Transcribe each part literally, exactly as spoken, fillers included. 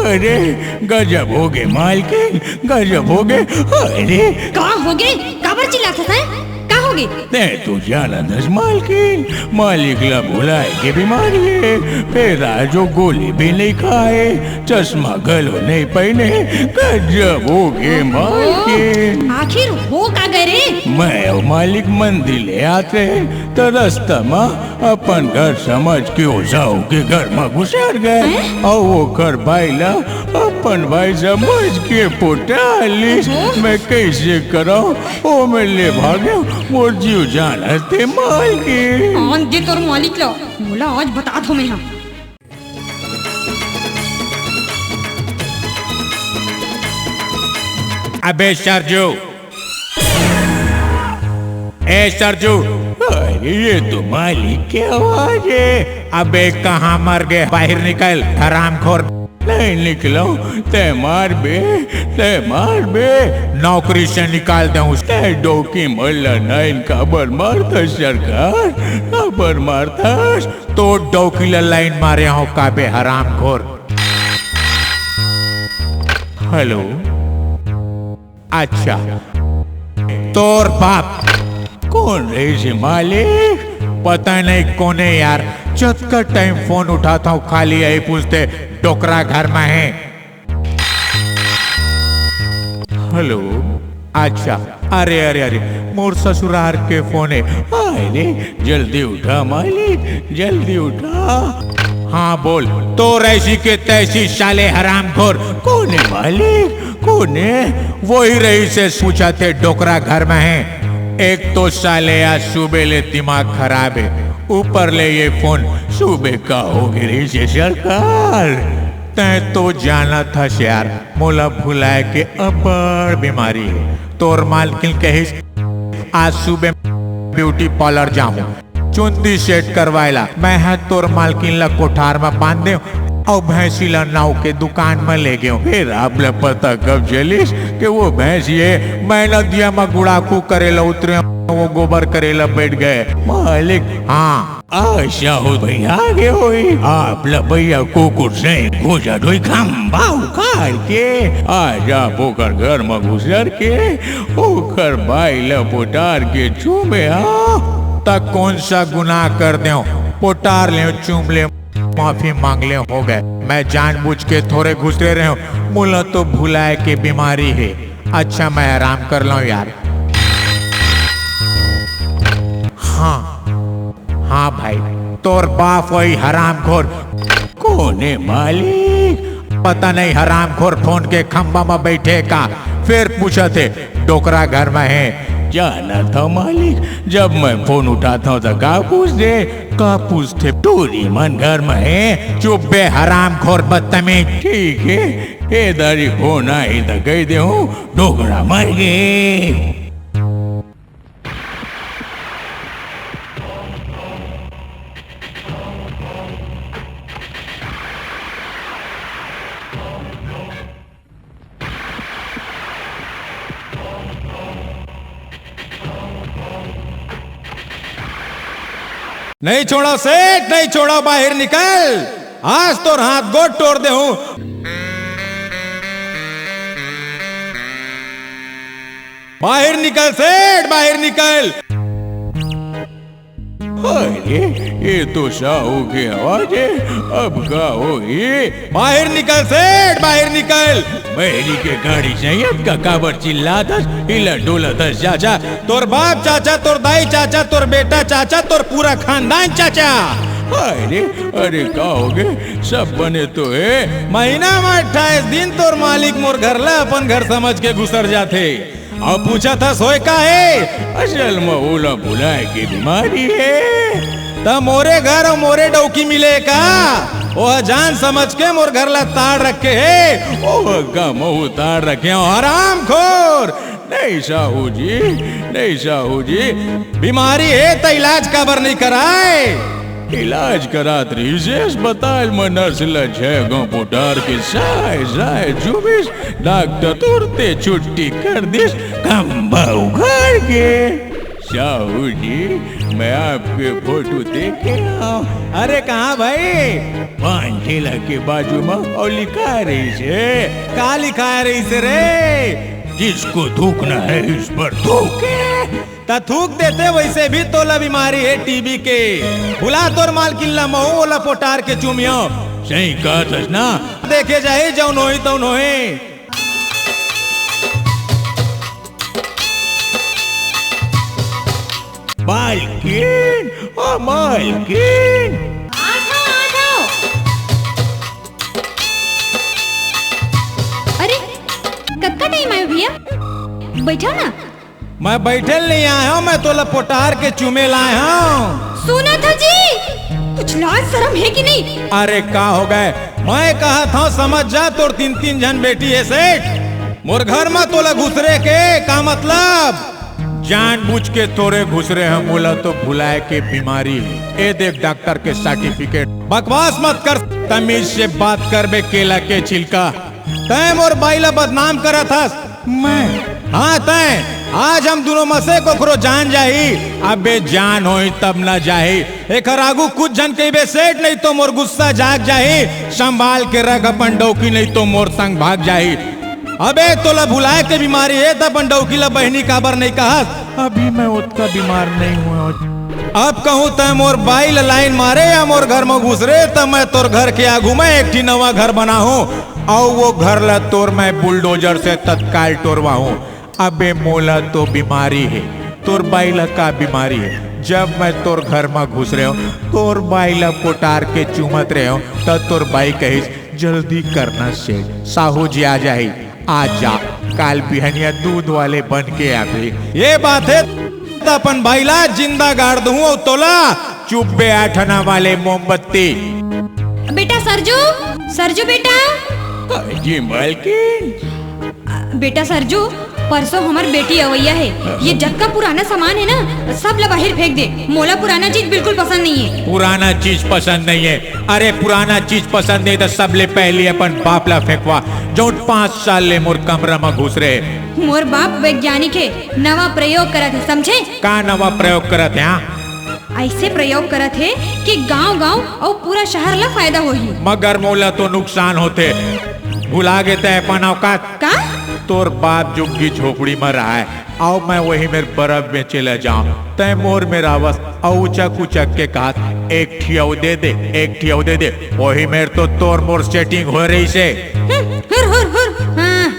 अरे, गजब होगे मालकिन, गजब होगे। अरे, का होगे? काबर चिल्लाथस, हैं? का होगे? तैं तो जानथस मालकिन, मालिक ला भुलाय के बीमारी हे, फेर आज ओ गोली भी नइ खाय, चश्मा घलो नइ पहिने, गजब होगे मालकिन। आखिर हो का गे रे? मैं अउ मालिक मंदिर ले आत रहेन, त रस्ता म अपन घर समझ के ओ साहू के घर म घुसर गे, हैं? अउ ओकर बाई ला अपन भाई समझ के पोटा लिस। ओहो। मैं कइसे करंव, ओमे ले भागेंव, मोर जीव जान हरथे मालकिन। आन दे तोर मालिक ला, मोला आज बतात हों मैं हा। अबे सरजू, ए सरजू, अरे ये तो मालिक के आवाज हे। अबे कहाँ मर गे? बाहिर निकल हरामखोर। नइ निकलंव, तैं मारबे, तैं मारबे। नौकरी से निकाल देहूँ। तैं डौकी मन ला नाइन काबर मारथस सरकार, काबर मारथस? तोर डौकी ला लाइन मारे हों काबे हरामखोर। हेलो, अच्छा, तोर बाप। कोन रहिस हे मालिक? पता नइ कोन हे यार, जतका टाइम फोन उठाथंव खाली यही पूछथे, डोकरा घर म हे। हेलो, अच्छा, अरे, अरे, अरे, मोर ससुरार के फोन हे। अरे, जल्दी उठा मालिक, जल्दी उठा। हाँ, बोल, तोर ऐसी के तैसी साले हरामखोर। कोन हे मालिक, कोन हे? वही रहिस हे, पूछथे डोकरा घर म हे। एक तो साले आज सुबह ले दिमाग खराब हे, ऊपर ले ये फोन। सुबह का होगे रहिस हे सरकार? तैं तो जानथस यार, मोला भुलाय के अब्बड़ बीमारी हे। तोर मालकिन कहिस, आज सुबह ब्यूटी पार्लर जाहूँ, चुंदी सेट करवाय ला। मैं ह तोर मालकिन ला कोठार म बांध देंव अउ भैंसी ला नाऊ के दुकान म ले गेंव। फेर आप ला पता कब चलिस के वो भैंसी हे, मैं नदिया म गुड़ाखू करे ला उतरेंव, वो गोबर करे ला बइठ गे। मालिक, हाँ। अच्छा हो भैया, आगे होही। आप ला भैया कुकुर से घुसर होही, खंभा उखाड़ के। आज आप ओकर घर म घुसर के ओकर बाई ला पोटार के चूमे हा। त कोन सा गुनाह कर देंव? पोटार लेंव, चूम लेंव, माफी मांग लेंव, हो गे। मैं जानबूझ के थोरे घुसरे रहेंव, मोला तो भुलाय के बीमारी हे। अच्छा, मैं आराम कर लंव यार। हाँ, हाँ भाई, तोर बाप वही हरामखोर। कोन हे मालिक? पता नहीं हरामखोर फोन के खंभा म बइठे का, फेर पूछथे, डोकरा घर म हे। जानथंव मालिक, जब मैं फोन उठाथंव त का पूछथे, का पूछथे, टूरी मन घर म हे? चुप बे हरामखोर बदतमीज। ठीक हे, ए दारी फोन आही त कहि देहूँ, डोकरा मर गे। नहीं छोड़ा सेठ, नहीं छोड़ा, बाहिर निकल, आज तोर हाथ गोड़ टोर देहूँ। बाहिर निकल सेठ, बाहिर निकल। अरे, ये तो साहू के आवाज हे, अब का होही? बाहिर निकल सेठ, बाहिर निकल। बहरी के गाड़ी सही हे, का काबर चिल्लाथस, हिलत डुलत हस चाचा, तोर बाप चाचा, तोर दाई चाचा, तोर बेटा चाचा, तोर पूरा खानदान चाचा। अरे, अरे, का होगे? सब बने तो हे? महीना म अट्ठाईस दिन तोर मालिक मोर घर ला अपन घर समझ के घुसर जाथे। अउ पूछथस होय का हे? असल म ओला भुलाय के बीमारी हे। त मोरे घर अउ मोरे डौकी मिले का? ओह जान समझ के मोर घर ला ताड़ रखे हे। ओह का महूँ ताड़ रखे हंव, हरामखोर। नहीं साहू जी, नहीं साहू जी, बीमारी हे त इलाज काबर नहीं कराय? इलाज करात रहिस हे अस्पताल म, नर्स ल छह घांव पोटार के साय साय चुबिस, डॉक्टर तुरते छुट्टी कर दिस, खंभा उखाड़ के। साहू जी, मैं आपके फोटो देख के आऊं। अरे कहाँ भाई? पान ठेला के बाजू में, अउ लिखा रहिस हे। का लिखा रहिस रे? जिसको थूकना है इस पर थूके। त थूक देते, वइसे भी तोला बीमारी हे टीबी के। बुला तोर मालकिन ला, महूं ओला पोटार के चूमियंव। सही कहत हस ना। देखे जाही, जउन होही तउन होही। मालकिन, ओ मालकिन। आ जाओ, आ जाओ। अरे, कतका टाइम आए हो भैया? बैठो ना। मैं बैठे ल नइ आए हंव, मैं तोला पोटार के चूमे ल आए हंव। सुनत हो जी, कुछ लाज शरम हे कि नहीं? अरे का हो गे, मैं कहत हंव, समझ जा, तोर तीन तीन झन बेटी हे सेठ। मोर घर म तोला घुसरे के का मतलब? जानबूझ के तोरे घुसरे हंव, मोला तो भुलाए के बीमारी हे। ए देख डॉक्टर के सर्टिफिकेट। बकवास मत कर, तमीज से बात करबे, केला के छिलका। तैं मोर बाई ला बदनाम करत हस। मैं? हाँ तैं। आज हम दूनों म से कोकरो जान जाही। अबे जान होही तब न जाही। एखर आगू कुछ झन कहिबे सेठ, नहीं तो मोर गुस्सा जाग जाही। संभाल के रख अपन डौकी, नहीं तो मोर संग भाग जाही। अबे तोला भुलाए के बीमारी हे त अपन डौकी ला बहिनी काबर नहीं कहस? अभी मैं ओतका बीमार नहीं हंव। अब कहूं तैं मोर बाई ला लाइन मारे या मोर घर म घुसरे, त मैं तोर घर के आगू म एक ठी नवा घर बनाहूं। अउ वो घर ला तोर मैं बुलडोजर से तत्काल टोरवाहूं। अबे मोला तो बीमारी हे, तोर बाई ला का बीमारी हे? जब मैं तोर घर म घुसरे हंव, तोर बाई ला पोटार के चूमत रेहेंव, त तोर बाई कहिस, "जल्दी करना सेठ, साहू जी आ जाही।" आ जा, काल बिहनिया दूध वाले बन के आबे। ए बात हे, त अपन बाई ला जिंदा गाड़ दूहूं अउ तोला चुप्पे आठ आना वाले मोमबत्ती। बेटा सरजू, सरजू बेटा। जी मालकिन। बेटा सरजू, परसों हमर बेटी अवइया हे, ये जतका पुराना सामान हे ना, सब ला बाहिर फेंक दे। मोला पुराना चीज बिल्कुल पसंद नहीं हे। पुराना चीज पसंद नहीं हे? अरे पुराना चीज पसंद नहीं त सबले पहली अपन बाप ला फेंकवा, जउन पांच साल ले मोर कमरा म घुसरे हे। मोर बाप वैज्ञानिक हे, नवा प्रयोग करत हे, समझे? का नवा प्रयोग करत हे, हाँ? अइसे प्रयोग करत हे कि गांव-गांव अउ पूरा शहर ला फायदा होही। मगर मोला तो नुकसान होथे। भुला गे तैं अपन औकात। का? तोर बाप झुग्गी झोपड़ी म रहय, अउ मैं वही मेर बरफ बेचे ल जांव। तैं मोर मेर आवस अउ उचक उचक के कहत, "एक ठी अउ दे दे, एक ठी अउ दे दे।" वही मेर तो तोर मोर सेटिंग होय रहिस हे। हुर, हुर, हुर, हाँ।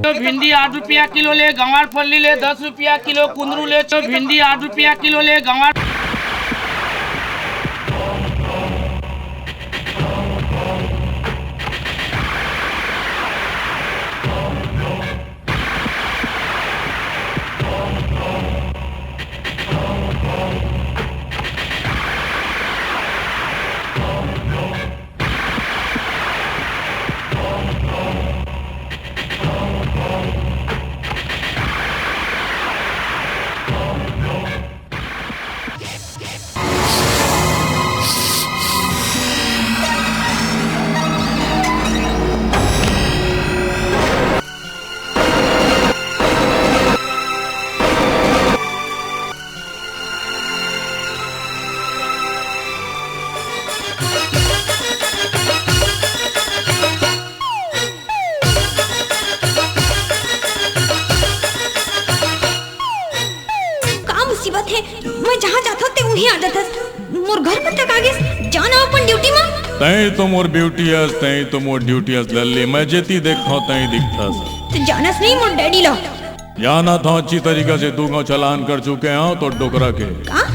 तो भिंडी आठ रुपया किलो ले, गंवार फल्ली ले दस रुपया किलो, कुंदरू ले, तो भिंडी आठ रुपया किलो ले, गंवार का मुसीबत हे, मैं जहाँ जाथंव ते उहीं आ जाथस। मोर घर पर तक आ गेस, जाना अपन ड्यूटी मा। तैं तो मोर ब्यूटी अस, तैं तो मोर ड्यूटी अस लल्ली, मैं जेती देखथंव तैं दिखथस। त जानस नहीं मोर डैडी ला। जानथंव, अच्छी तरीका से दू घांव चलान कर चुके हंव तोर डोकरा के। का?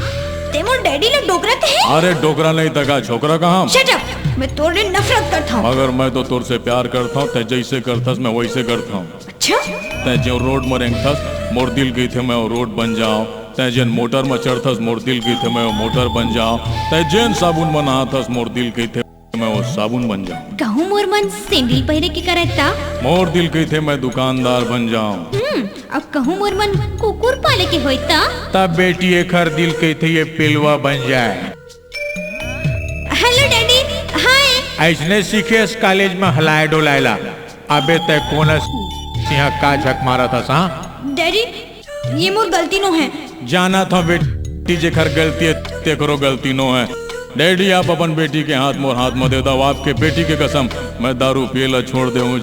ते मोर डैडी ला डोकरा कहे? अरे डोकरा नहीं त का, छोकरा कहां? Shut up! मैं तोर ले नफरत करथंव। मगर मैं तो तोर से प्यार करथंव, तैं जइसे करथस मैं वइसे करथंव। अच्छा? तैं जेन रोड म रेंगथस, मोर दिल कहिथे मैं वो रोड बन जांव। तैं जेन मोटर म चढ़थस, मोर दिल कहिथे मैं वो मोटर बन जांव। तैं जेन साबुन म नहाथस, मोर दिल कहिथे मैं वो साबुन बन जांव। कहूं मोर मन sandal पहिरे के करय त? मोर दिल कहिथे मैं दुकानदार बन जांव। हम्म, अब कहूं मोर मन कुकुर पाले के होय त? तब बेटी एखर दिल कहिथे ये पिलवा बन जाय। Hello daddy, hi। अइसने सीखेस कॉलेज म हलाय डोलाय ला। अबे तैं कोन अस इहां का झक मारत हस, हां? डैडी, ये मोर गलती नो है। जानत हंव बेटी, जेकर गलती हे, तेकरो गलती नो है। डैडी, आप अपन बेटी के हाथ मोर हाथ म दे दव। आपके बेटी के कसम, मैं दारू पिए ला छोड़ दे हूँ,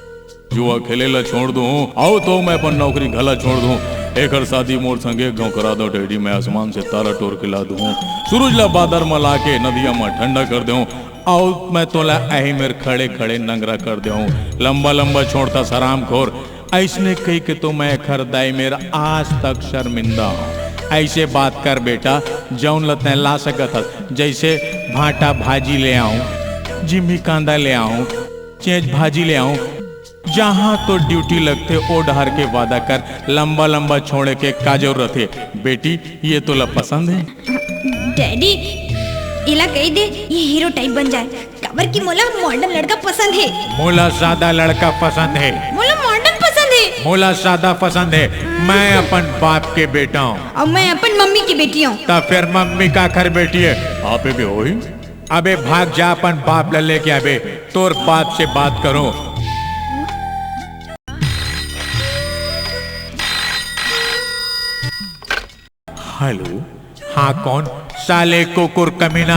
जुआ खेले ला छोड़ दू हूँ, अउ तो मैं अपन नौकरी घला छोड़ दू हूँ। एकर शादी मोर संगे एक घांव करा दव डैडी, मैं आसमान से तारा टोर के ला दू हूँ, सूरज ला बादर म ला के नदिया म ठंडा कर दे हूँ, अउ मैं तोला एही मेर खड़े खड़े नंगरा कर दे हूँ। लंबा लंबा छोड़थस हरामखोर। अइसने कहिके तो मैं एखर दाई मेर आज तक शर्मिंदा हूँ। अइसे बात कर बेटा, जउन ल तैं ला सकत हस, जइसे भांटा भाजी ले आऊं, जिमी कांदा ले आऊं, चेंच भाजी ले आऊं, जहां तो ड्यूटी लगथे ओ डहर के वादा कर, लंबा लंबा छोड़े के का जरूरत हे? बेटी, ये तोला पसंद हे? डैडी, एला कहि दे, ये हीरो टाइप बन जाए। काबर कि मोला मॉडर्न लड़का पसंद हे। मोला सादा लड़का पसंद हे। मोला मॉडर्न पसंद हे। मोला सादा पसंद हे। मैं अपन बाप के बेटा हूँ। अउ मैं अपन मम्मी के बेटी हूँ। त फेर मम्मी काखर बेटी हे? आपे भी होही। अबे भाग जा, अपन बाप ल लेके आबे, तोर बाप से बात करूँ। हेलो, हाँ कौन? साले कुकुर कमीना।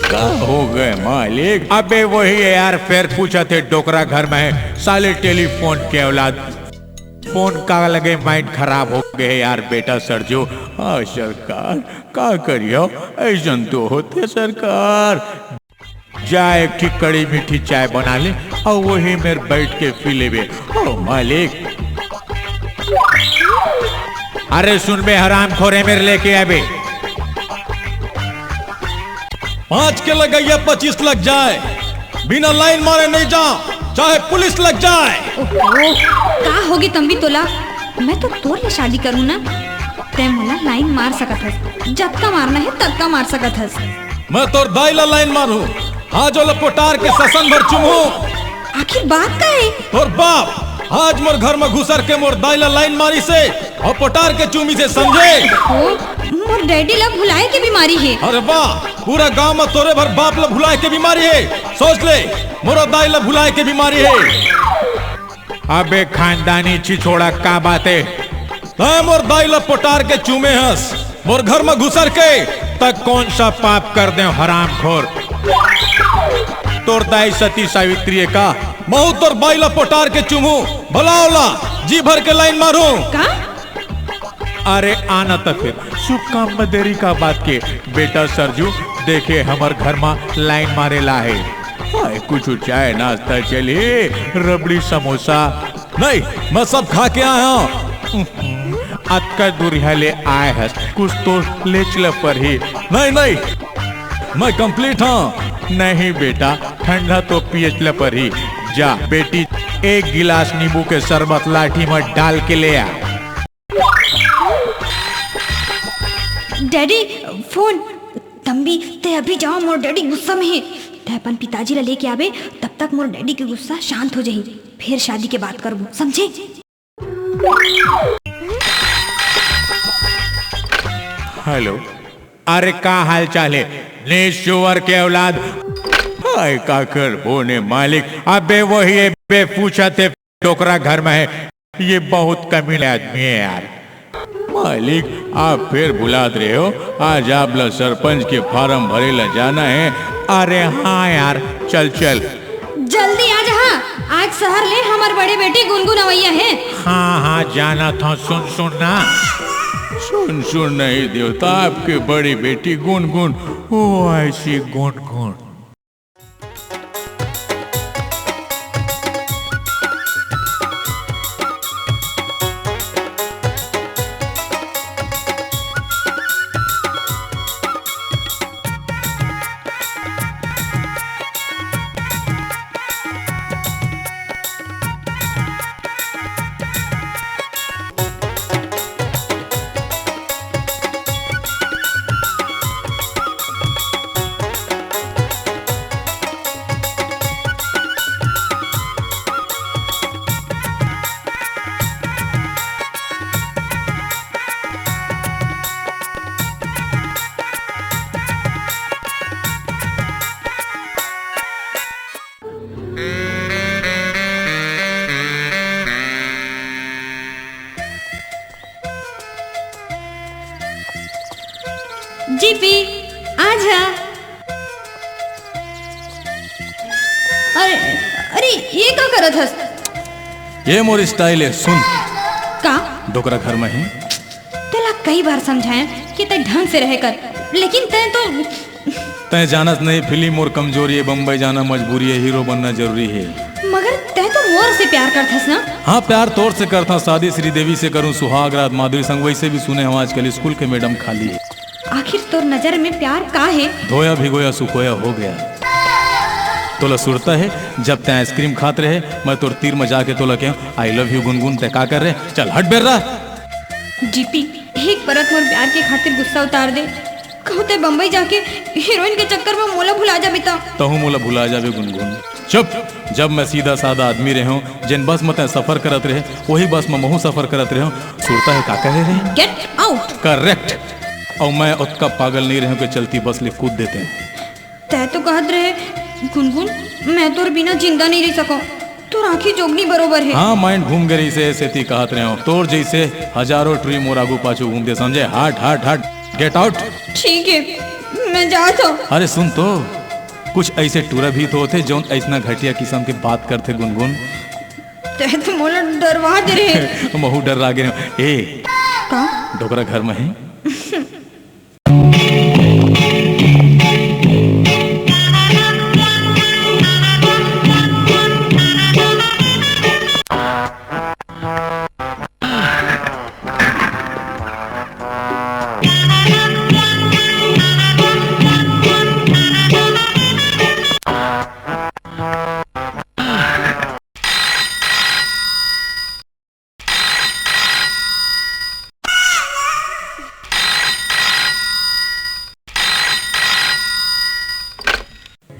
का हो गए मालिक? अबे वही है यार, फेर पूछत हे डोकरा घर में है, साले टेलीफोन के औलाद। फोन का लगे माइंड खराब हो गए है यार बेटा सरजू। हाँ सरकार, का करियो, अइसन तो होथे सरकार। जा एक ठी कड़ी मीठी चाय बना ले अउ वही मेर बैठ के पी लेबे। ओ मालिक। अरे सुन बे हरामखोर, ए मेर लेके आबे। पाँच के लगइया पच्चीस लग जाए, बिना लाइन मारे नहीं जा, चाहे पुलिस लग जाए। ओहो, का होगे तंबी तोला? मैं तो तोर ले शादी करूँ ना, तैं मोला लाइन मार सकत हस, जतका मारना हे ततका मार सकत हस। मैं तोर दाई ला लाइन मारूं, आज ओला पोटार के ससन भर चुमहूं। आखिर बात का हे? तोर बाप आज मोर घर में घुसर के मोर दाई ला लाइन मारिस हे अउ पोटार के चूमिस हे, समझे? ओ, मोर डैडी ला भुलाए के बीमारी हे। अरे वाह, पूरा गांव में तोरे भर बाप ला भुलाए के बीमारी हे। सोच ले, मोर दाई ला भुलाए के बीमारी हे। अबे खानदानी छिछोड़ा, का बात हे? तैं मोर दाई ला पोटार के चूमे हस, मोर घर में घुसर के, त कौन सा पाप कर दे हरामखोर? तोर दाई सती सावित्री हे का? महूं तोर बाई ला पोटार के चूमहूं, भला ओला जी भर के लाइन मारूं। का? अरे आना त फिर, शुभ काम में देरी का बात के। बेटा सरजू, देखे हमर घर में लाइन मारे ला हे। हाय, कुछ चाय नाश्ता चली, रबड़ी समोसा। नहीं, मैं सब खा के आया हूँ। अतका दूरिहा ले आए हस, कुछ तो लेच ल परही। नहीं, नहीं, मैं कंप्लीट हूँ। नहीं बेटा, ठंडा तो पियच ल परही। जा बेटी, एक गिलास नींबू के शरबत लाठी में डाल के ले आ। Daddy, phone. तंबी, तैं अभी जाओ, मोर डैडी गुस्सा में हे। तैं अपन पिताजी ला लेके आबे, तब तक मोर डैडी के गुस्सा शांत हो जाही, फेर शादी के बात करबो, समझे? हेलो, अरे का हाल चाल हे? नीच सुअर के औलाद। हाय, का करबो ने मालिक, अबे वही बे पूछत हे, डोकरा घर में हे। ये बहुत कमीना आदमी हे यार। मालिक, आप फेर बुलात रहे हो, आज आप ला सरपंच के फारम भरे ला जाना हे। अरे हाँ यार, चल चल। जल्दी आ जा, आज शहर ले हमर बड़े बेटी गुनगुन अवइया हे। हाँ हाँ, जानत हंव, सुन सुन ना। सुन सुन नहीं देवता, आपके बड़ी बेटी गुनगुन, ओ ऐसी गुनगुन। जीपी, आजा। अरे, अरे, ये का करत हस? ये मोर style है, सुन। का? डोकरा घर में ही। तोला कई बार समझाया कि तै ढंग से रहे कर, लेकिन तै तो तै जानत नहीं, फिल्म मोर कमजोरी है, बम्बई जाना मजबूरी है, हीरो बनना जरूरी है। मगर तै तो मोर से प्यार करथस ना? हाँ, प्यार तोर से करथा, शादी श्रीदेवी से करूँ, सुहाग रात माधुरी संग, वैसे भी सुने हूँ आजकल स्कूल के मैडम खाली है। आखिर तोर नजर में प्यार का है? धोया भिगोया सुखोया हो गया। तोला सुरता है, जब तै आइसक्रीम खात रहे, मैं तोर तीर में जाके तोला कहें, "I love you गुनगुन," तै का कर रहे? चल हट बेर्रा। जीपी, एक परत मोर प्यार के खातिर गुस्सा उतार दे। कहूँ तै बम्बई जाके हीरोइन के चक्कर में मोला भुला जाबे त। तहूँ मोला भुला जाबे गुनगुन। चुप। जब मैं सीधा साधा आदमी रहे हूँ, जेन बस में तै सफर करत रहे, वही बस में महूँ सफर करत रहे हूँ। सुरता है का कहे रहे? Get out। Correct। और मैं उतका पागल नहीं रहे हूँ कि चलती बस ले कूद देते हैं। तै तो कहत रहे, "गुनगुन, मैं तोर बिना जिंदा नहीं रह सकूं, तोर आँखी जोगनी बरोबर है।" हाँ, mind घूम गे रहिसे, सेती कहत रहे हूँ। तोर जैसे हजारों टुरी मोर आगू पाछू घूमथे, समझे? हट, हट, हट, get out। ठीक है, मैं जात हूँ। अरे सुन तो, कुछ ऐसे टुरा भी तो होथे, जौन ऐसना घटिया किस्म के बात करथे गुनगुन। तै तो मोला डरवा दे रहे। महूँ डर्रा गे रहे हूँ। ए, का? डोकरा घर में है?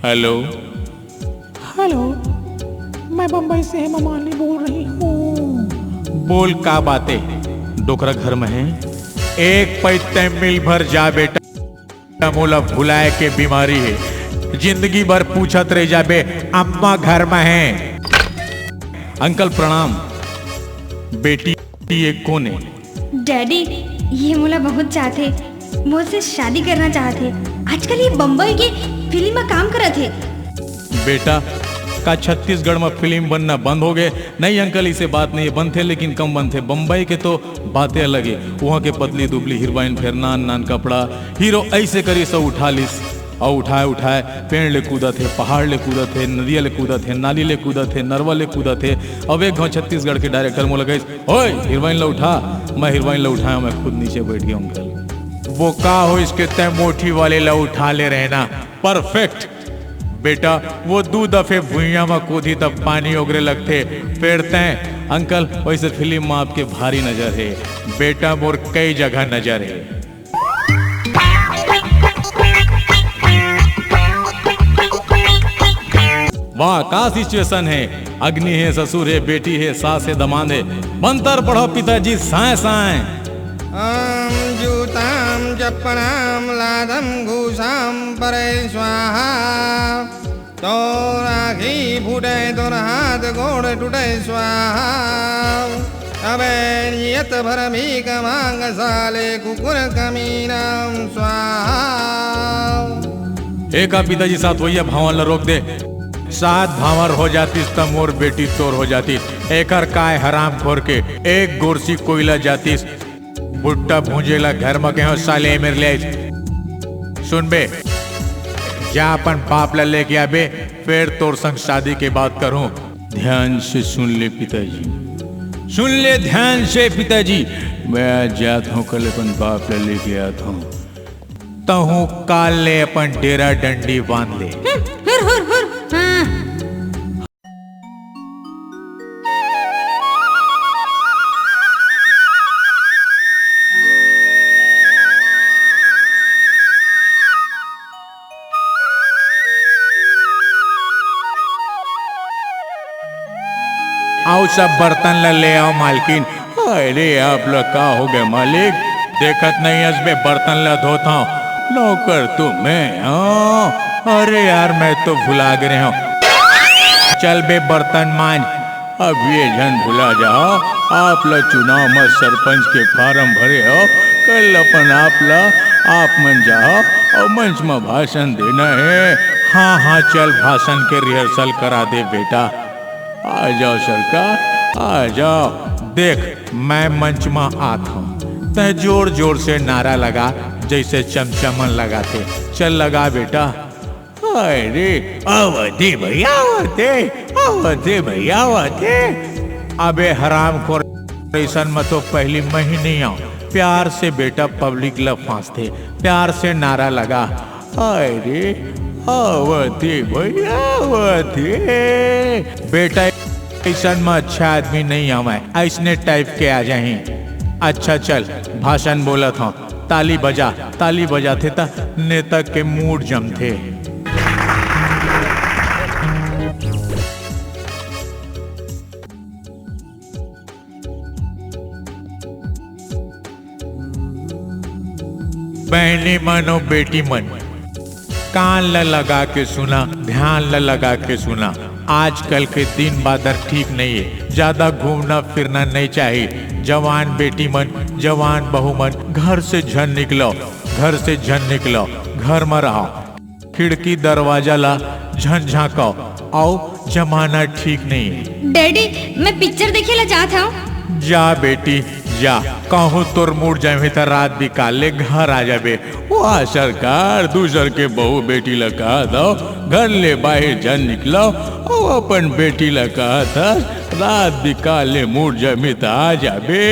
हेलो। हेलो, मैं बम्बई से हेमा मालिनी बोल रही हूँ। बोल, का बात है? डोकरा घर में है? एक पैते मिल भर जा बेटा, मोला भुलाए के बीमारी है। जिंदगी भर पूछत रह जाबे, अम्मा घर में है? अंकल प्रणाम। बेटी, ये कौन है? डैडी, ये मोला बहुत चाहथे, मोर से शादी करना चाहथे। आजकल ये बम्बई के फिल्म में काम करत हे। बेटा, का छत्तीसगढ़ में फिल्म बनना बंद हो गए? नहीं अंकल, इसे बात नहीं बनथे, लेकिन कम बनथे। बम्बई के तो बातें अलग है। वहाँ के पतली दुबली हीरोइन, फेर नान नान कपड़ा, हीरो ऐसे करी सब उठा लिस। अउ उठाए उठाए पेड़ ले कूदत हे, पहाड़ ले कूदत हे, नदिया ले कूदत हे, नाली ले कूदत हे, नरवा ले कूदत हे। अब एक घाव छत्तीसगढ़ के डायरेक्टर मोला कहिस, "ओए, हीरोइन ला उठा।" मैं हीरोइन ला उठाया, मैं खुद नीचे बैठ गया अंकल। वो का हो, इसके तय मोठी वाले ला उठा ले रहे ना। परफेक्ट। बेटा, वो दू दफे भुइयां म कूदी तब पानी ओगरे लगथे, फेर तय। अंकल, वैसे फिल्म म आपके भारी नजर हे। बेटा, मोर कई जगह नजर हे। वाह, का सिचुएशन हे। अग्नि हे, ससुर हे, बेटी हे, सास हे, दमांद हे। मंतर पढ़ो पिताजी, साय साय। ॐ जूतां चप्पलां लादं घूसां परे स्वाहा। तोर आँखी फूटे, तोर हाथ गोड़ टूटे स्वाहा। अबे नियत भर भीख मांग साले कुकुर कमीना स्वाहा। ए का पिताजी, सात वैया भावन ला रोक दे। सात भावर हो जातिस त मोर बेटी तोर हो जातिस। एकर काय हरामखोर के एक गोरसी कोइला जातिस। भुट्टा भूंजे ला घर म केहो साले मेर ले। सुन बे, जा अपन बाप ला लेके आबे, फेर तोर संग शादी के बात करूं। ध्यान से सुन ले पिताजी, सुन ले ध्यान से पिताजी, मैं आज जात हूँ, कल अपन बाप ला लेके आत हूँ। तहूँ काल ले अपन डेरा डंडी बांध ले। हुर, हुर, हुर, हाँ। आओ, सब बर्तन ला ले आओ मालकिन। अरे, आप लोग का हो गए मालिक? देखत नहीं हस बे, बर्तन ला धोत हूँ। नौकर तो मैं हूँ। अरे यार, मैं तो भुला गे रहे हूँ। चल बे, बर्तन मांज। अब ये झन भुला जाओ, आप ला चुनाव में सरपंच के फार्म भरे हो, कल अपन आप ला आप मन जाओ अउ मंच म भाषण देना हे। हाँ, हाँ, चल, भाषण के rehearsal करा दे बेटा। आ जाओ सरकार, आ जाओ। देख, मैं मंच म आत हूँ, तै जोर जोर से नारा लगा, जैसे चमचा मन लगाथे। चल लगा बेटा। अरे, आवत हे भैया, आवत हे, आवत हे भैया, आवत हे। अबे हरामखोर, अइसन म तो पहिली मैं ही नइ आंव। प्यार से बेटा public ल फांसथे, प्यार से नारा लगा, अरे, आवत हे भैया, आवत हे। बेटा, अइसन म अच्छा आदमी नइ आवय, अइसने type के आ जाही। अच्छा चल, भाषण बोलत हंव। ताली बजा, ताली बजाथे त नेता के mood जमथे। बहनी मन अउ बेटी मन, कान ल लगा के सुना, ध्यान ल लगा के सुना। आजकल के दिन बादर ठीक नइ हे, ज्यादा घूमना फिरना नइ चाही। जवान बेटी मन, जवान बहू मन, घर से झन निकलो, घर से झन निकलो, घर म रहो। खिड़की दरवाजा ला झन झांको, अउ जमाना ठीक नइ हे। डैडी, मैं पिक्चर देखे ला जात हंव। जा बेटी, जा, कहूँ तोर मूड जमही त रात बिकाल ले घर आ जाबे। वाह सरकार, दूसर के बहू बेटी ल कहत हव, घर ले बाहिर झन निकलव, अउ अपन बेटी ल कहत हस, रात बिकाल ले मूड जमही त आ जाबे।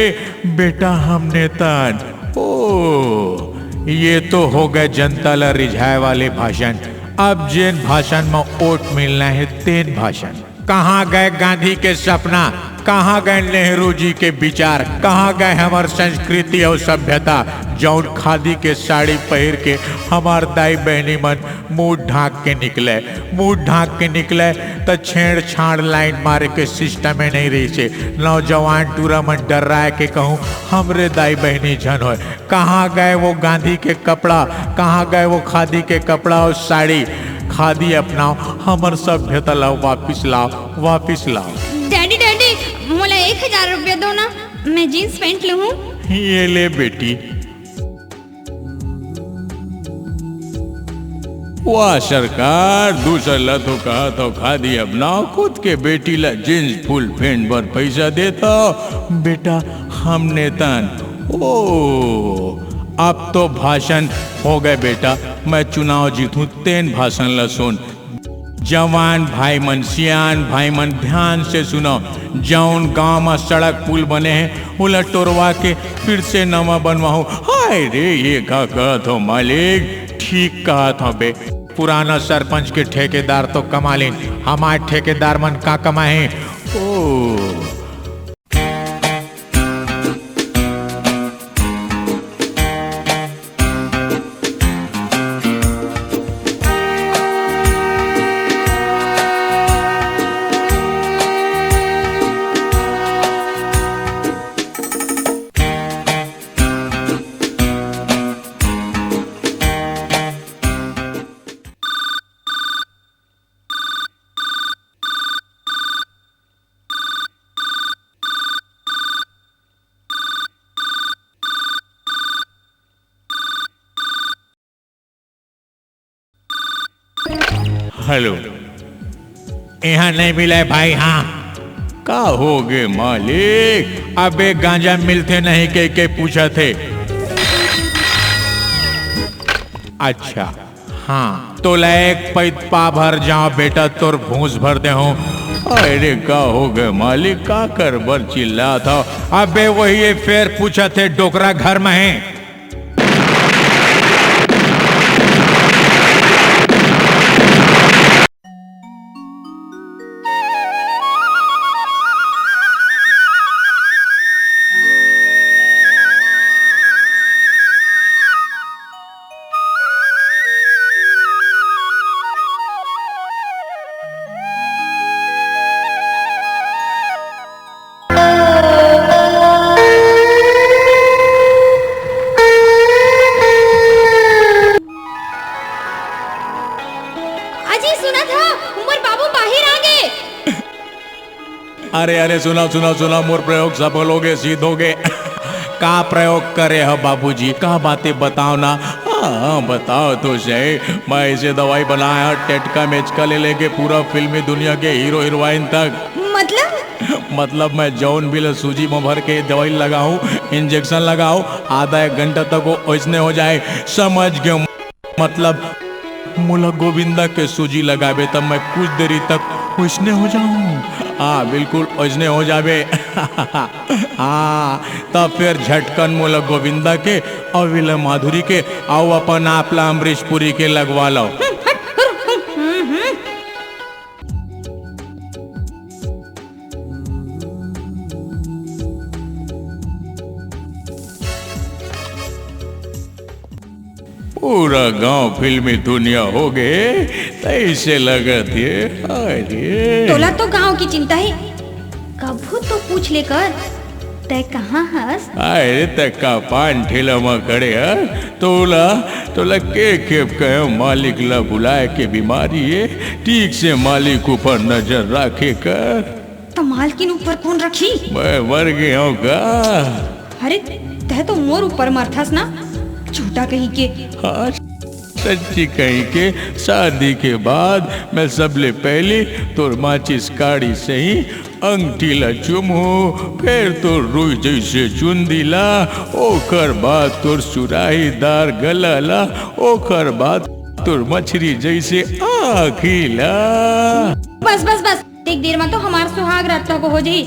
बेटा, हम नेता अन। ओ, ये तो होगे जनता ल रिझाय वाले भाषण। अब जेन भाषण म वोट मिलना हे, तेन भाषण। कहाँ गए गांधी के सपना, कहाँ गए नेहरू जी के विचार, कहाँ गए हमर संस्कृति अउ सभ्यता, जउन खादी के साड़ी पहिर के हमर दाई बहिनी मन मुंह ढांक के निकले, मुंह ढांक के निकले, त छेड़छाड़ लाइन मारे के system ए नइ रहिसे। नौजवान टूरा मन डर्राय के कहूं, हमरे दाई बहिनी झन होय। कहाँ गए वो गांधी के कपड़ा, कहाँ गए वो खादी के कपड़ा अउ साड़ी? खादी अपनाओ, हमर सभ्यता ला वापिस लाओ, वापिस लाओ। डैडी, डैडी, मोला एक हजार रुपया दो ना, मैं jeans pant लूहूं। ये ले बेटी। वाह सरकार, दूसर ला तो कहत हव खादी अपनाओ, खुद के बेटी ला jeans full pant बर पैसा देत हव। बेटा, हम नेता अन। ओ, अब तो भाषण होगे बेटा, मैं चुनाव जीतहूं, तेन भाषण ला सुन। जवान भाई मन, सियान भाई मन, ध्यान से सुनो। जउन गांव म सड़क पुल बने हे, ओला टोरवा के फिर से नवा बनवाहूं। हाय रे, ये का कहत हव मालिक? ठीक कहत हव बे। पुराना सरपंच के ठेकेदार तो कमा लेन, हमार ठेकेदार मन का कमाही? ओ। हेलो, इहाँ नइ मिलय भाई। हाँ, का होगे मालिक? अबे गांजा मिलथे नहीं कहिके पूछत हे। अच्छा, हाँ, तोला एक पइत पा भर जांव बेटा, तोर भूस भर देहूं। अरे का होगे मालिक, काकर बर चिल्लात हव? अबे वही फेर पूछत हे, डोकरा घर म हे? अजी, सुनत हव? मोर बाबू बाहिर आ गे। अरे, अरे, सुनव, सुनव, सुनव, मोर प्रयोग सफल होगे, सिद्ध होगे। का प्रयोग करे ह बाबूजी? का बातें बताव ना। हाँ, हाँ, बताव तो सही। मैं ऐसे दवाई बनाए ह, टेटका मेचका ले लेके पूरा फिल्मी दुनिया के हीरो हीरोइन तक। मतलब? मतलब मैं जौन भी ल सूजी म भर के दवाई लगाहूँ, इंजेक्शन लगाहूँ, आधा एक घंटा तक वो ओइसने हो जाए। समझ गयो? मतलब मोला गोविंदा के सूजी लगाबे, तब मैं कुछ देरी तक ओइसने हो जाऊं। हाँ, बिल्कुल ओइसने हो जाबे। हाँ, तब फिर झटकन मोला गोविंदा के अउ विला माधुरी के अउ अपन आप ला अमरीश पुरी के लगवा लो। पूरा गांव फिल्मी दुनिया हो गे, तइसे लगत हे। अरे। तोला तो गांव की चिंता हे, कभू तो पूछ ले कर, तै कहाँ हस? अरे, तै का पान ठेला म खड़े हस? तोला, तोला के खेप कहे मालिक ला बुलाए के बीमारी हे, ठीक से मालिक ऊपर नजर राखे कर। त मालकिन ऊपर कोन रखही? मैं मर गे हंव का? अरे, तै तो मोर ऊपर मरथस ना, झूठा कहीं के। हाँ, सच्ची कहीं के, शादी के बाद मैं सबले पहली तोर माचिस काड़ी से ही अंगठी ला चुमहूं, फेर तोर रुई जइसे चुंदी ला, ओकर बाद तोर सुराहीदार गला ला, ओकर बाद तोर मछरी जइसे आँखी ला। बस, बस, बस। एक देर म तो हमार सुहाग रात तक हो जाही।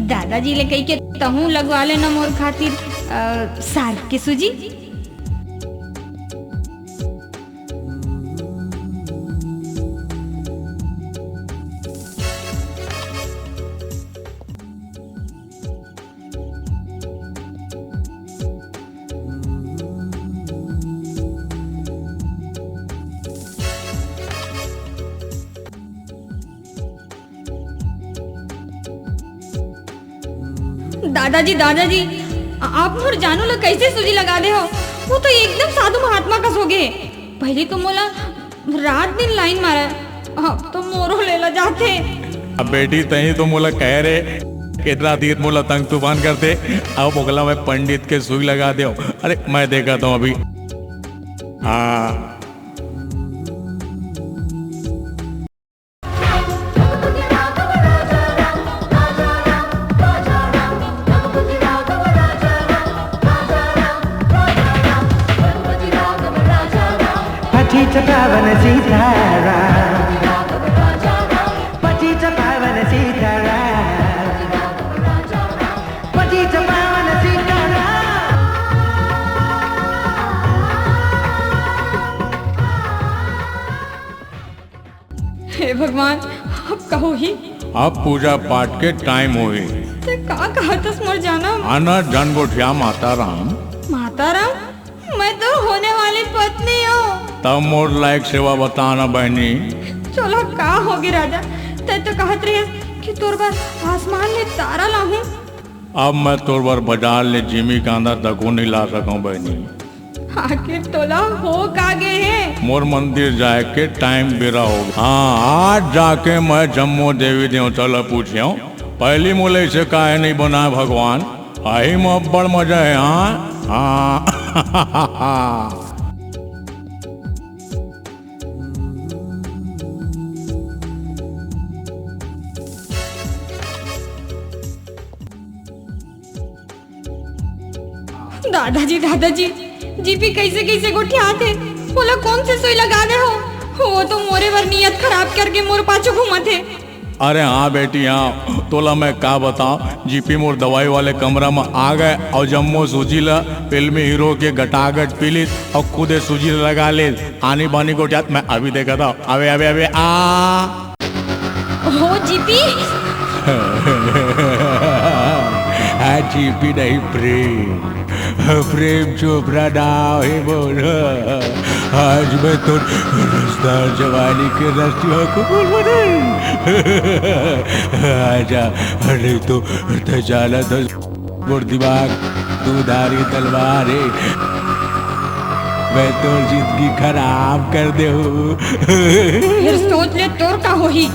दादाजी ले कहिके तहूँ लगवा लेना मोर खातिर, अ, सार्क के सूजी। दादाजी, दादाजी, आ-, आप मोर जानू ला कैसे सूजी लगा दे हो? वो तो एकदम साधु महात्मा कस हो गे। पहले तो मोला रात दिन लाइन मारे, अब तो मोरो लेला जाथे। अब बेटी, तही तो मोला कहे रे, कितना दिन मोला तंग तूफान करते, अब ओकला मैं पंडित के सुई लगा देव। अरे, मैं देखत हंव अभी। हाँ। पठित पावन सीताराम, पठित पावन सीताराम, पठित पावन सीताराम। हे भगवान, अब का होही? अब पूजा पाठ के टाइम होही। तै का कहत हस मोर जानम? आना झन गोठिया माता राम। माता राम? मैं तो होने वाली पत्नी हंव। तब मोर लायक सेवा बता ना बहिनी। चलो का होगे राजा, तै तो कहत रहेस कि तोर बर आसमान ले तारा लाहूं। अब मैं तोर बर बाजार ले जिमी कांदा तको नइ ला सकंव बहिनी। आखिर तोला हो का गे हे? मोर मंदिर जाए के टाइम बेरा हो गे। हाँ, आज जाके मैं जम्मो देवी देवता ला पूछेंव, पहली मोला इसे काहे नइ बनाए भगवान? अही म अब्बड़ मजा हे। हाँ, हाँ। दादाजी, दादाजी, जीपी कैसे कैसे गोठियात हे? ओला कौन से सुई लगा दे हो? वो तो मोरे बर नियत खराब करके मोर पाछू घूमत हे। अरे हाँ बेटी, हाँ, तोला मैं का बताओ, जीपी मोर दवाई वाले कमरा में आ गए और जम्मो सूजी ला फिल्मी हीरो के गटागट पी लीस और खुदे सूजी ला लगा ले। आनी बानी गोठियात मैं अभी देखा था। अबे, अबे, अबे, आ। हो जीपी। हाँ, जीपी नहीं, प्रेम। प्रेम चोपड़ा नाम हे मोर। आज मैं तो रसदार जवानी के रसवा को बोल बने। आजा, नहीं तो तै जाना था। मोर दिमाग दुधारी तलवार हे, मैं तोर जिंदगी खराब कर देहूं। फिर सोच ले तोर का होही।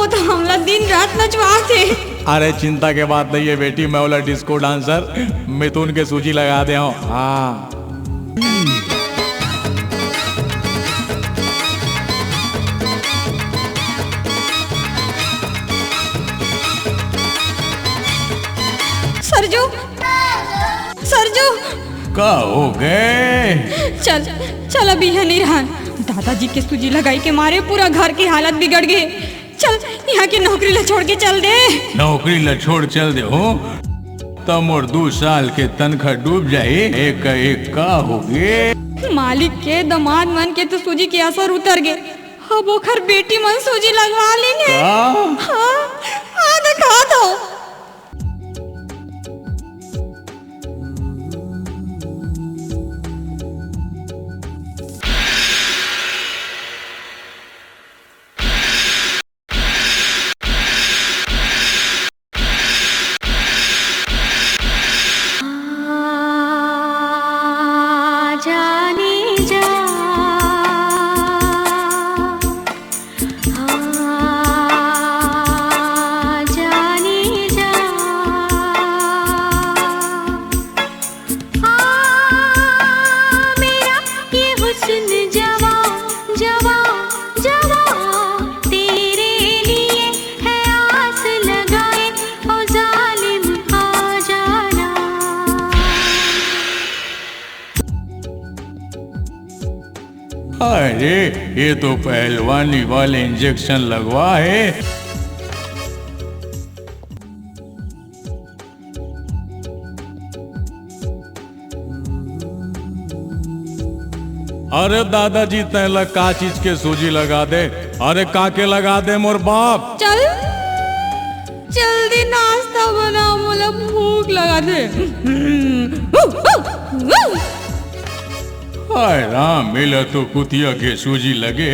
तो हमला दिन रात नचवाथे। अरे, चिंता के बात नहीं है बेटी, मैं वाला डिस्को डांसर मिथुन के सूजी लगा दे हूँ। हाँ। सरजू, सरजू। का हो गए? चल, चल, अभी यहाँ नहीं रहन। दादाजी के सूजी लगाई के मारे पूरा घर की हालत बिगड़ गई। चल, यहाँ की नौकरी ला छोड़ के चल दे। नौकरी ला छोड़ चल दे हो, त मोर दू साल के तनखा डूब जाही। एक, एक का हो गए? मालिक के दमाद मन के तो सूजी के असर उतर गए। अब ओखर बेटी मन सूजी लगवा लेने। का? हाँ, आ देखा तो। अरे, ये तो पहलवानी वाले इंजेक्शन लगवा है। अरे दादाजी, तैं ला का चीज के सूजी लगा दे? अरे का के लगा दे मोर बाप? चल, जल्दी नाश्ता बना, मोला भूख लगा दे। हाय राम, मिला तो कुतिया के सूजी लगे।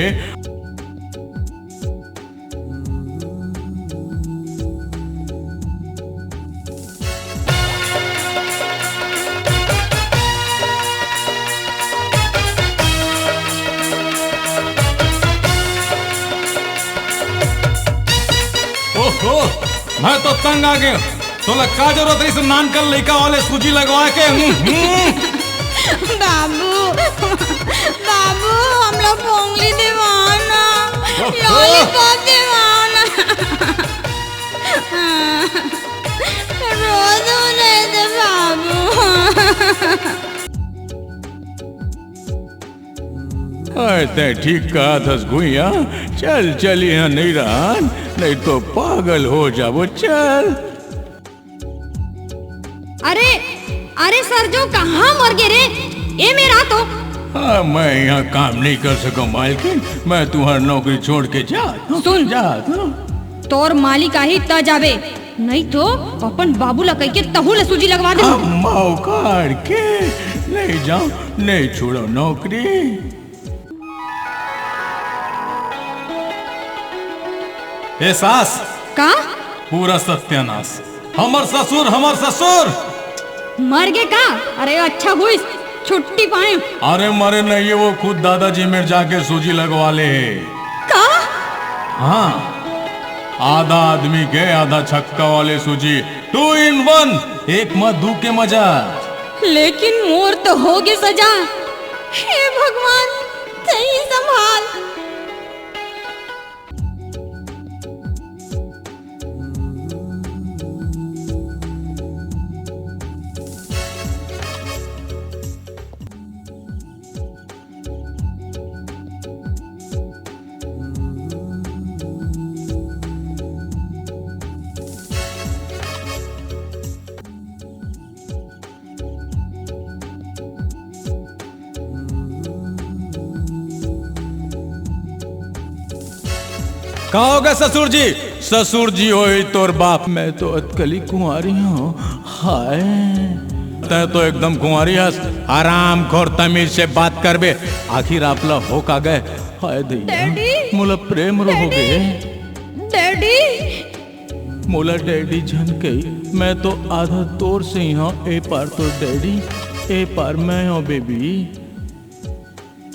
ओहो, मैं तो तंग आ गया। तोला का जरूरत रहिस नान कन लइका वाले सूजी लगवा के? हम्म, हम्म। बाबू, बाबू, हमला पोंगली देवा ना, ओहो। लॉलीपॉप देवा ना। रोज हो रहे थे बाबू। अरे, तैं ठीक कहत हस गुइया, चल, चल, यहाँ नहीं रहन, नहीं तो पागल हो जाबो, चल। अरे, अरे सरजू, कहाँ मर गे रे? ए मेरा तो। हाँ, मैं यहाँ काम नहीं कर सकूँ मालकिन, मैं तुम्हार नौकरी छोड़ के जात हूँ, सुन। जात हूँ। तोर मालिक आही त जाबे, नहीं तो अपन बाबू ला कहिके तहू ला सूजी लगवा दे। अम्मा उखाड़ के नहीं जाओ, नहीं छोड़ो नौकरी। ए सास, का? पूरा सत्यानाश। हमर ससुर, हमर ससुर। मर गे का? अरे अच्छा हुई, छुट्टी पाए। अरे मरे नहीं है, वो खुद दादाजी मेर जाके सूजी लगवा ले है। का? हाँ, आधा आदमी के आधा छक्का वाले सूजी, टू इन वन, एक म दू के मजा। लेकिन मोर तो हो गे सजा। हे भगवान, तही संभाल। का हो गे ससुर जी? ससुर जी होई तोर बाप, मैं तो अतकली कुंवारी हूँ। हाय, तैं तो एकदम कुंवारी हस। आराम खोर, तमीज से बात करबे। आखिर आप ला हो का गे? हाय दैया, डैडी, मोला प्रेम रोग हो गे। डैडी। मोला डैडी झन कही, मैं तो आधा तोर से ही हूँ। ए पार तो डैडी, ए पार मैं हूँ बेबी।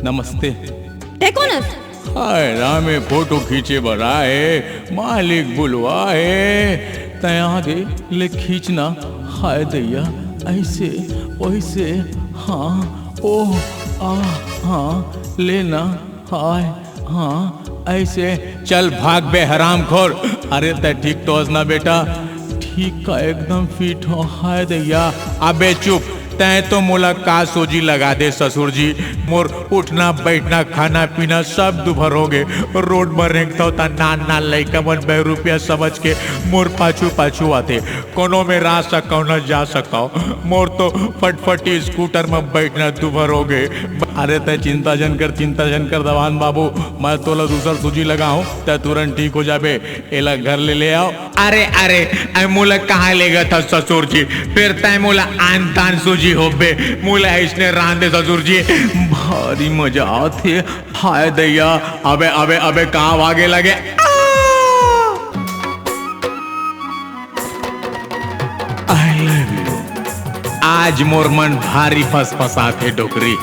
नमस्ते। तैं कोन हस? हाय राम, ए फोटो खींचे बर आए, मालिक बुलवाए। तैं आगे ले खींचना, हाय दैया, ऐसे, वैसे, हाँ, ओ, आ, हाँ, लेना, हाय, हाँ, ऐसे। चल भाग बे हरामखोर। अरे तैं ठीक तो हस ना बेटा? ठीक का एकदम फिट हो, हाय दैया। अबे चुप, तैं तो मोला का सोजी लगा दे ससुर जी। मोर उठना, बैठना, खाना, पीना सब दुभर हो गे। रोड म रेंगथव त नान नान लइका मन बहरूपिया समझ के मोर पाछू पाछू आथे। कोनो में रह सकव न जा सकव। मोर तो फटफटी स्कूटर म बैठना दुभर हो गे। अरे तैं चिंता झन कर, चिंता झन कर दवान बाबू, मैं तोला दूसर सूजी लगाहूं, तैं तुरंत ठीक हो जाबे। एला घर ले ले आव। अरे, अरे, अरे, मोला कहाँ लेगत हस ससुर जी? फेर तैं मोला आन तान सूजी होबे, मोला अइसने रहन दे ससुर जी। भारी मजा आथे। हाय दैया, अबे, अबे, अबे, कहाँ भागे लगे? आ! I love you। आज मोर मन भारी फसफसाथे डोकरी।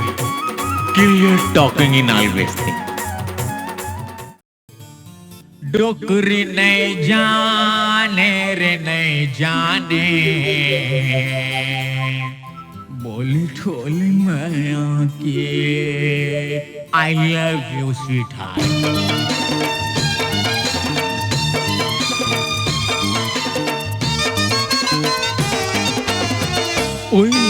Clear talking in always thing। डोकरी नइ जाने रे नइ जाने, बोली ठोली मया के, I love you sweetheart। ओए।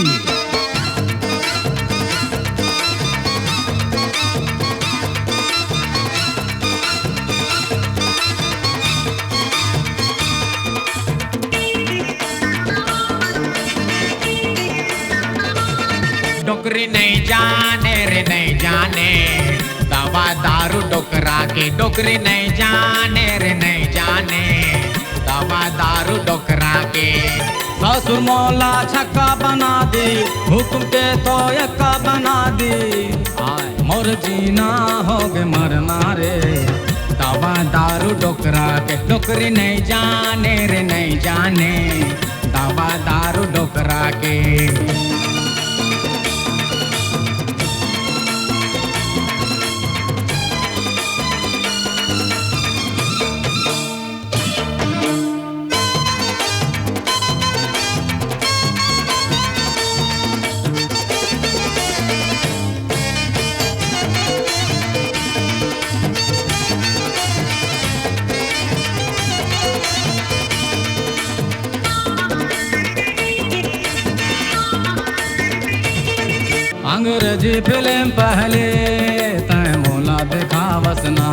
डोकरी नइ जाने रे नइ जाने, दवा दारू डोकरा के। डोकरी नइ जाने रे नइ जाने, दवा दारू डोकरा के। ससुर मोला छक्का बना दी, हुकुम के तो यक्का बना दी। हाय, मोर जीना होगे मरना रे, दवा दारू डोकरा के। डोकरी नइ जाने रे नइ जाने, दवा दारू डोकरा के। अंग्रेजी फिल्म पहले तैं मोला देखावस ना,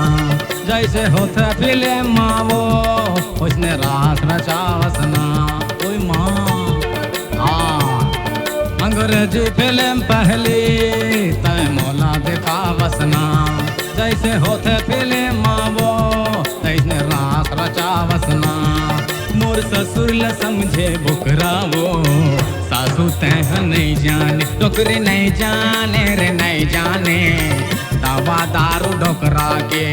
जैसे होथे फिल्म मा वो, वैसने रास रचावस ना। ओए माँ, हाँ। अंग्रेजी फिल्म पहली तैं मोला देखावस ना, जैसे होथे फिल्म मा वो, तैसने रास रचावस ना। मोर ससुर ल समझे बोकरा वो, सासू तैं ह नइ जाने, डोकरी नइ जाने रे नइ जाने, दवा दारू डोकरा के।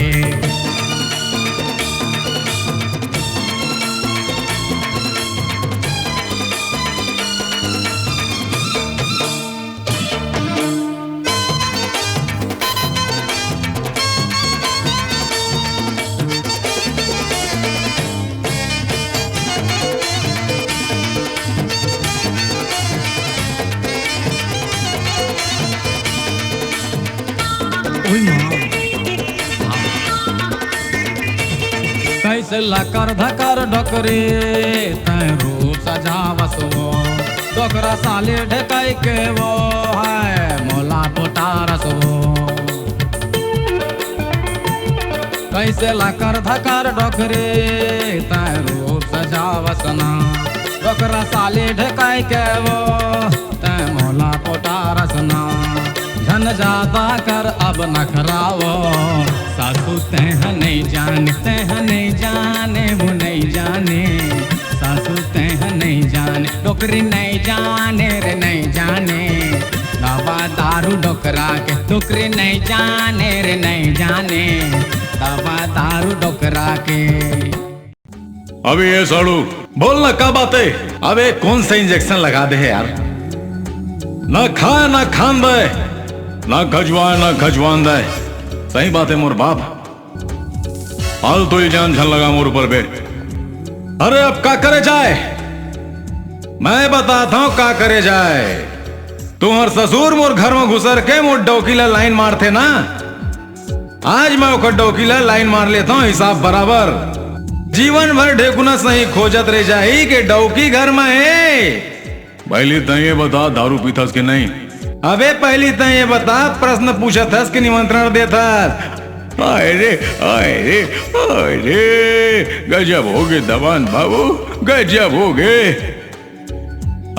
ओए माँ। कैसे लकर धकर डोकरी, तैं रूप सजावस वो। डोकरा साली ढकाई के वो है, मोला पोटारस वो। कैसे लकर धकर डोकरी, तैं रूप सजावस ना। डोकरा साली ढकाई के वो, तैं मोला पोटारस ना। झन जादा कर अब नखरा वो, सासू तैं ह नइ जाने, तैं ह नइ जाने, वो नइ जाने, सासू तैं ह नइ जाने, डोकरी नइ जाने रे नइ जाने, दवा दारू डोकरा के, डोकरी नइ जाने रे नइ जाने, दवा दारू डोकरा के। अबे ये साढ़ू, बोल ना, का बात हे? अबे कौन सा इंजेक्शन लगा दे हे यार? ना खाए, ना खान दे, ना खजवाए, ना खजवान दे। सही बात हे मोर बाप, फालतू इल्जाम झन लगा मोर ऊपर बे। अरे अब का करे जाए? मैं बताथंव का करे जाए। तुंहर ससुर मोर घर म घुसर के मोर डौकी ला लाइन मारथे ना, आज मैं ओकर डौकी ला लाइन मार लेथंव, हिसाब बराबर। जीवन भर ढेकुना सही खोजत रह जाही के डौकी घर म हे। पहिली तैं ये बता, दारू पीथस के नहीं? अबे पहिली तैं ये बता, प्रश्न पूछत हस के निमंत्रण देत हस? आय रे, आय रे, आय रे, गजब होगे दमान बाबू, गजब होगे।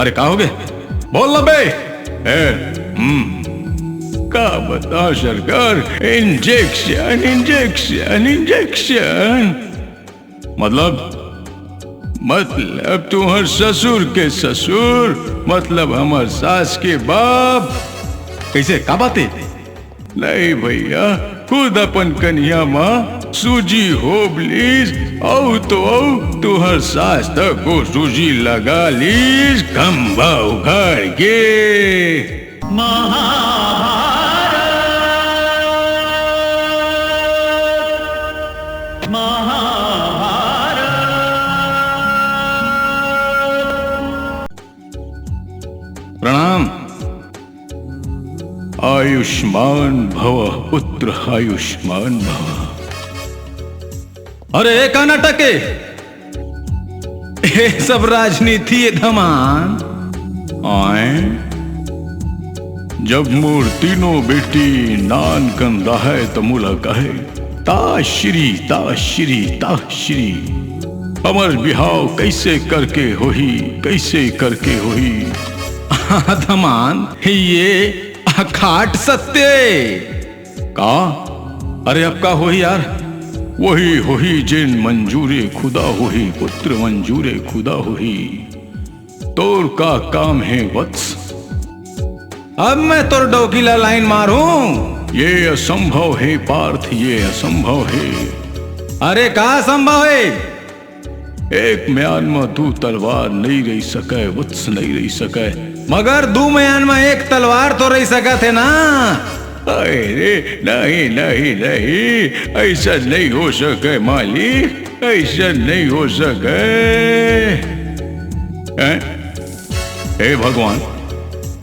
अरे का होगे? बोल ना बे। ए, हम्म, का बतांव सरकार, injection, injection, injection। मतलब, मतलब तुंहर ससुर के ससुर, मतलब हमर सास के बाप। कइसे, का बात हे? नहीं भइया, खुद अपन कनिहा म सूजी होब लीस, अउ तो अउ तुंहर सास तको सूजी लगा लीस, खंभा उखाड़ के। महाभारत, महाभारत। प्रणाम। आयुष्मान भव पुत्र, आयुष्मान भव। अरे, ए का नाटक हे? ए सब राजनीति ए धमान। आय, जब मोर तीनों बेटी नान कन रहय, त मोला कहय, "ताश्री, ताश्री, ताश्री, हमर बिहाव कइसे करके होही, कइसे करके होही?" धमान, ये अखाट सत्य। का? अरे अब का होही यार? वही होही जेन मंजूरे खुदा होही पुत्र, मंजूरे खुदा होही। तोर का काम हे वत्स? अब मैं तोर डौकी ला लाइन मारूं? ये असंभव हे पार्थ, ये असंभव हे। अरे का असंभव हे? एक म्यान म दू तलवार नइ रहि सकय, वत्स, नइ रहि सकय। मगर दू म्यान म एक तलवार तो रहि सकत हे ना। अरे, नहीं, नहीं, नहीं, अइसन नइ हो सकय मालिक, अइसन नइ हो सकय। हैं? हे भगवान,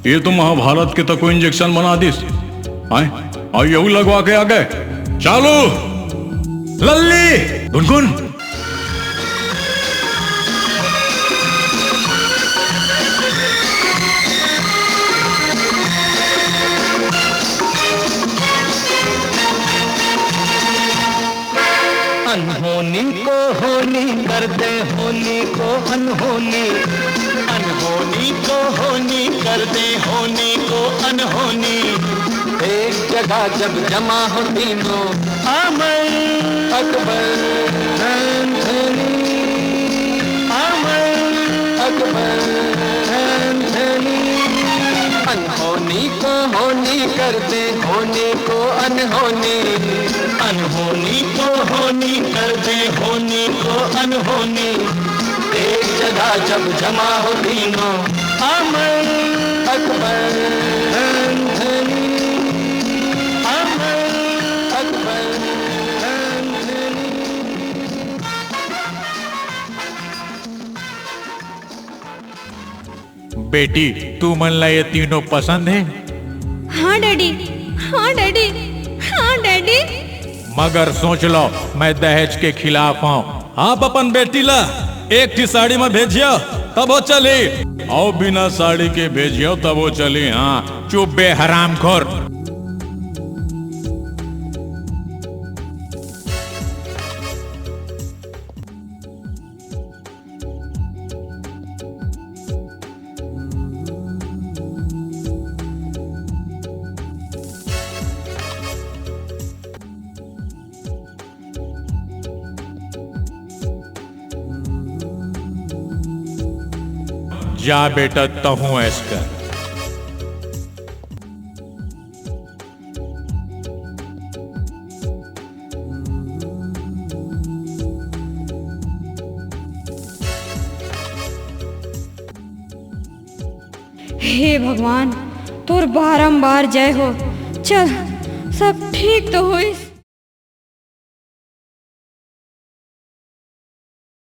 ये तो महाभारत के तको injection बना दिस। आय, आय, यहू लगवा के आ गय। चालू, लल्ली, गुनगुन। अनहोनी को होनी कर दे, होनी को अनहोनी। अनहोनी को होनी कर दे, होनी को अनहोनी। एक जगह जब जमा हो तीनों, अमर, अकबर, एंथनी, अमर, अकबर, एंथनी। अनहोनी को होनी कर दे, होनी को अनहोनी। अनहोनी को होनी कर दे, होनी को अनहोनी। एक जगह जब जमा हो तीनों, अमर, अकबर, एंथनी, अमर, अकबर, एंथनी। बेटी, तुमन ला ये तीनों पसंद हे? हाँ डैडी, हाँ डैडी, हाँ डैडी। मगर सोच लो, मैं दहेज के खिलाफ हूँ। आप अपन बेटी ला एक ठी साड़ी म भेजियो, तभो चली, अउ बिना साड़ी के भेजियो, तभो चली। हाँ, चुप बे हरामखोर। जा बेटा, तहूँ ऐस कर। हे भगवान, तोर बारंबार जय हो। चल, सब ठीक तो होइस।